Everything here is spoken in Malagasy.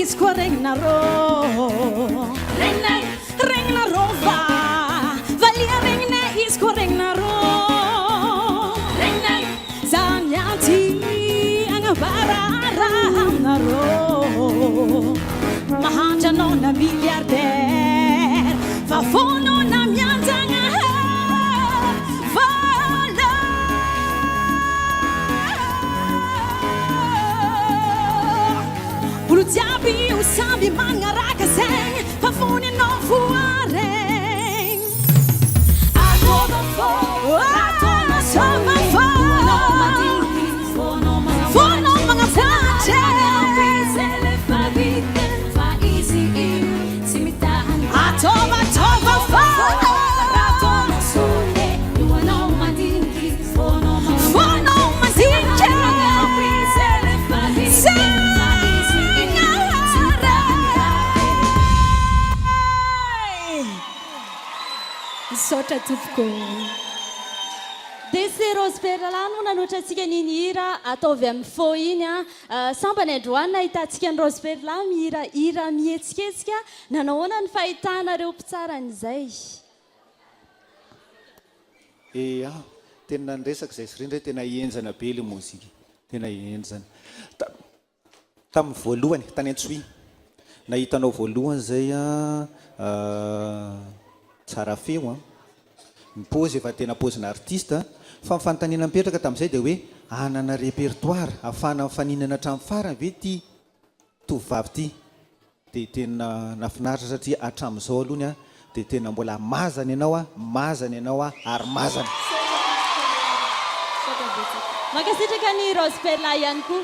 izy koa regninarô Regninay, regninarô va Valia regninay izy koa regninarô Regninay, za nianty agnambara raha aminarô Mahantra anao na milliardaire Fa vonona mianjagna Vola Olo jiaby io samby magnaraka zegny Fa fony anao voaregny Ataova fô, ataova fô Fonao magnamboatra Ataova, ataova fô Fonao mandinika Zagnahary Misaotra tompoko. Dia c'est Rose Perla no nanotra antsika an'iny hira Ataovy amin'ny fo iny a. Sambany androany nahitantsika an'i Rose Perla mihira hira mihetsiketsika. Nanao ahoana ny fahitanareo mpitsara an'izay? Ea, tena niresaka izay sy rindra hoe tena henjana be ilay mozika, tena henjana. Ta- tamin'ny voalohany, tany Antsohihy, nahita anao voalohany izay an, tsara feo an, ny paozy efa tena paozina artiste an, fa ny fanontaniana mipetraka tamin'izay dia hoe hanana répertoire ahafahana mifaninana hatramin'ny farany ve ity tovovavy ity? Dia tena nafinaritra satria hatramin'izao aloha ny ahy dia tena mbola mazana ianao a, mazana ianao a, ary mazana. Mankasitraka an'i Rose Perla ihany koa.